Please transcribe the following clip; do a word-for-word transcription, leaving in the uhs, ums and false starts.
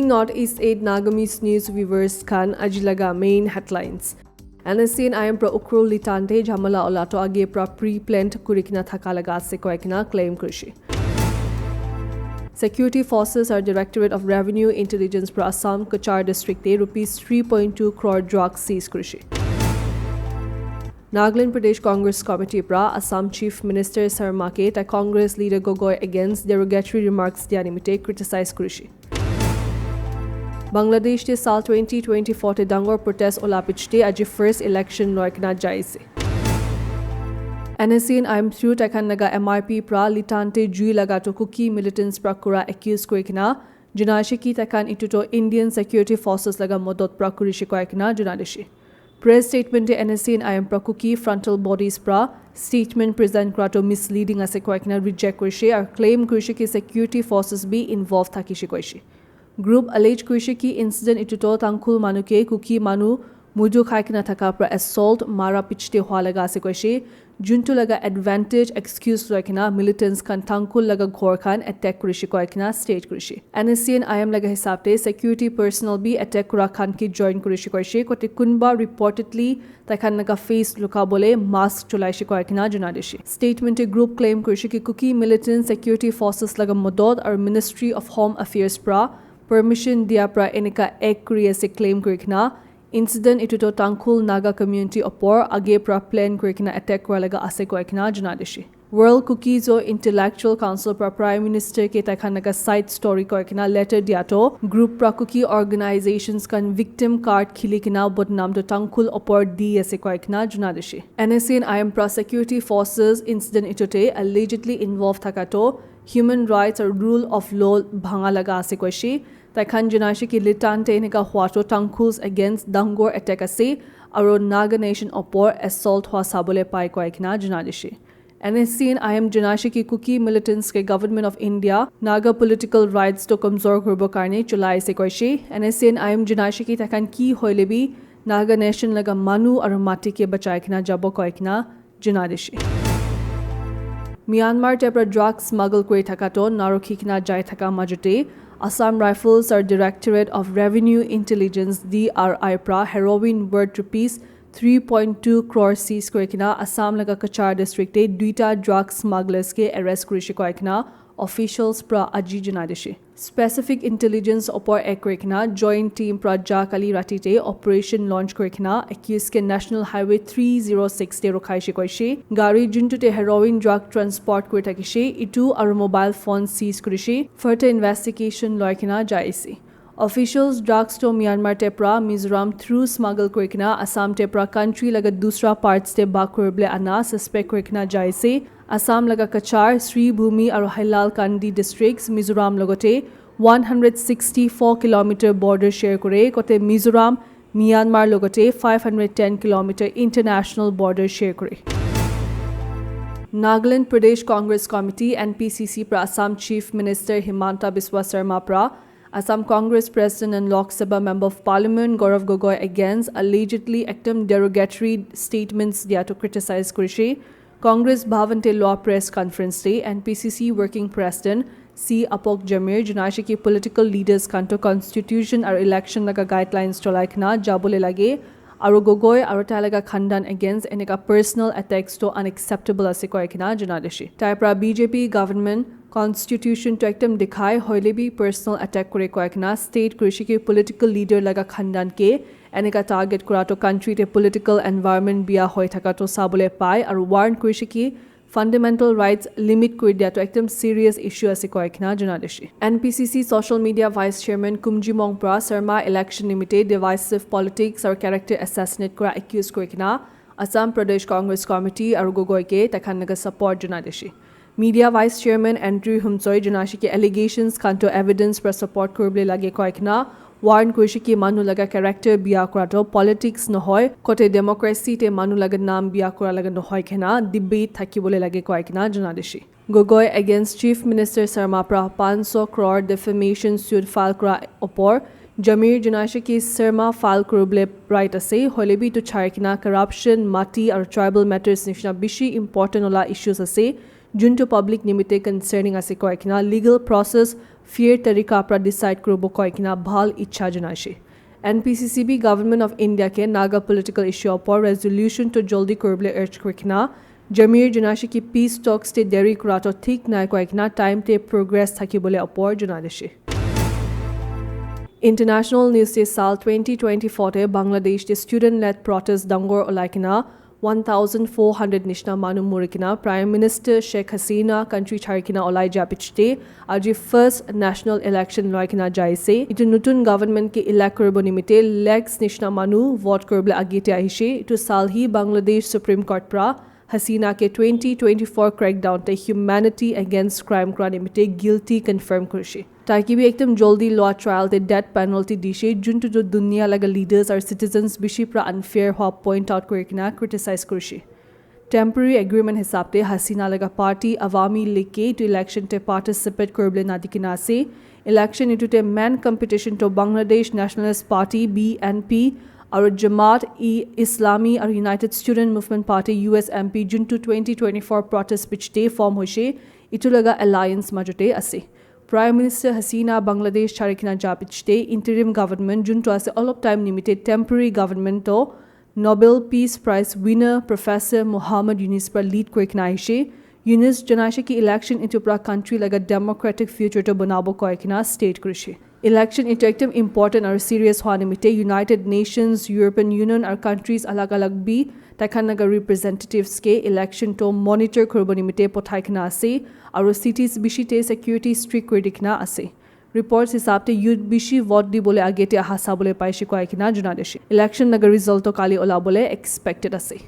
Northeast eight Nagamese News viewers khan, aji laga main headlines. N S C N I M pra Ukhrul Litante jhamala olato age pra pre-planned kuri kena thaka laga ase koi kena claim kurishi. Security Forces aru Directorate of Revenue Intelligence pra Assam Cachar district te rupees three point two crore drugs seize kurishi. Nagaland Pradesh Congress Committee pra Assam Chief Minister Sarma ke tai Congress leader Gogoi against derogatory remarks dia nimite criticize kurishi. Bangladesh te sal twenty twenty-four te dangor protest ola pichete aji first election loi kena jai ase. N S C N I M through taikhan laga M R P pra Litante jui laga to Kuki militants pra kura accuse kuri kena janaishe ki taikhan itu to Indian Security Forces laga modot pra kurishi koi kena janaishi. Press statement te N S C N I M pra Kuki frontal bodies pra statement present kura to misleading ase koi kena reject kurishe aru claim kurishe ki security forces bi involved thakishe koishe. Group allege kurishe ki incident itu to Tangkhul manu ke Kuki manu mudu khai kena thaka pra assault mara pichete hua laga ase koishe. Juntu laga advantage excuse loi kena militants khan Tangkhul laga ghor khan attack kurishi koi kena state kurishi. N S C N I M laga hisab te security personnel bi attack kura khan ke join kurishi koishe. Kote kunba reportedly taikhan laga face luka bole mask chulaishi koi kena janaishi. Statement te group claim kurishi ki Kuki militant security forces laga modot aru Ministry of Home Affairs pra permission dia pra enika act kuri ase claim kuri kena incident itu to Tangkhul Naga community opor age pra plan kuri kena attack kura laga ase koi kena janaishi. World Kuki-Zo Intellectual Council pra Prime Minister ke taikhan laga side story koi kena letter dia to group pra Kuki organizations khan victim card khili kena bodnam to Tangkhul opor di ase koi kena janaishi. N S C N I M pra security forces incident itu te allegedly involved thaka to human rights aru rule of law bhanga laga ase koishe. Taikhan janaishi ki Litante enika hua to Tangkhuls against dangor attack ase aru Naga Nation opor assault hua sabole pai koi kena janaishi. N S C N I M janaishi ki Kuki militants ke Government of India Naga political rights to kamzor kuribo karne chulai ase koishe. N S C N I M janaishi ki taikhan ki hoile bi Naga Nation laga manu aru mati ke bachai kena jabo koi kena janaishi. Myanmar te pra drug smuggle kuri thaka to narukhi kena jai thaka majute Assam Rifles aru Directorate of Revenue Intelligence, D R I, pra heroin worth rupees three point two crore seize kuri kena Assam laga Cachar district te duita drug smugglers ke arrest kurishi koi kena officials pra aji janaishi. Specific Intelligence opor act kuri kena joint team pra ja kali rati te operation launch kuri kena accused ke National Highway three zero six te rukhaishi koishe. Gari juntu te heroin drug transport kuri thakishe itu aru mobile phone seize kurishe. Further investigation loi kena jai ase. Officials drugs to Myanmar te pra Mizoram through smuggle kuri kena Assam te pra country laga dusra parts te bak kuribole ana suspect kuri kena jai ase. Assam laga Cachar, Sribhumi aru Hailakandi districts Mizoram logote one hundred sixty-four kilometer border share kore, kote Mizoram Myanmar logote five hundred ten kilometer international border share kore. Nagaland Pradesh Congress Committee, N P C C, pra Assam Chief Minister Himanta Biswa Sarma pra Assam Congress President and Lok Sabha Member of Parliament Gaurav Gogoi against allegedly ekdam derogatory statements dia to criticize kurishe. Congress Bhavan te lua press conference te N P C C Working President C Apok Jamir janaishe ki political leaders khan to constitution aru election laga guidelines cholai kena jabole lage aru Gogoi aru tai laga khandan against enika personal attacks to unacceptable ase koi kena janaishi. Tai pra B J P government constitution to ekdam dikhai hoile bi personal attack kure koi kena state kurishe ki political leader laga khandan ke enika target kura to country te political environment bia hoi thaka to sabole pai aru warn kurishe ki fundamental rights limit kuri dia to ekdam serious issue ase koi kena janaishi. N P C C social media vice chairman Kumjimong pra Sarma election nimite divisive politics aru character assassinate kura accuse kuri kena Assam Pradesh Congress Committee aru Gogoi ke taikhan laga support janaishi. Media Vice Chairman Andrew Humsoi janaishe ki allegations khan to evidence pra support kuribole lage koi kena warn kurishe ki manu laga character bia kura to politics nohoi, kote democracy te manu laga naam bia kura laga nohoi kena debate thakibole lage koi kena janaishi. Gogoi against Chief Minister Sarma pra panch so crore defamation suit file kura opor Jamir janaishe ki Sarma file kuribole right ase, hoile bi itu chai kena corruption, mati aru tribal matters nishina bishi important ola issues ase, juntu public nimite concerning ase koi kena legal process fair tarika pra decide kuribo koi kena bhal ichha janaishe. N P C C bi Government of India ke Naga political issue opor resolution to joldi kuribole urge kuri kena Jamir janaishe ki peace talks te deri kura to thik nai koi kena time te progress thakibole opor janai dishe. International news te sal twenty twenty-four te Bangladesh te student led protest dangor olai kena one thousand four hundred nishina manu muri kena Prime Minister Sheikh Hasina country chari kena olai ja pichete aji first national election loi kena jaise. Itu nutun government ke elect kuribo nimite lakhs nishina manu vote kuribole age te ahishe. Itu sal hi Bangladesh Supreme Court pra Hasina ke twenty twenty-four crackdown te humanity against crime kura nimite guilty confirm kurishe. Tai ke bi ekdom joldi lua trial te death penalty dishe, juntu tu dunia laga leaders aru citizens bishi pra unfair hua point out kuri kena criticize kurishe. Temporary agreement hisab te Hasina laga party Awami League ke itu election te participate kuribole na dikhi na ase. Election itu te main competition to Bangladesh Nationalist Party, B N P, aru Jamaat-e-Islami aru United Student Movement Party, U S M P, juntu twenty twenty-four protest bichete form hoishe, itu laga alliance majute ase. Prime Minister Hasina Bangladesh chari kena ja bichete interim government juntu ase olop time nimite temporary government to Nobel Peace Prize winner Professor Muhammad Yunus pra lead kuri kena ahishe. Yunus janaishe ki election itu pra country laga democratic future to banabo koi kena state kurishe. Election itu ekdom important aru serious hua nimite United Nations, European Union aru countries alag alag bi tai khan laga representatives ke election to monitor kuribo nimite pothai kena ase aru cities bishi te security strict kuri di kena ase. Reports hisab te youth bishi vote dibole age te aha sabole paishe koi kena jana dishe. Election laga result to kali olabole expected ase.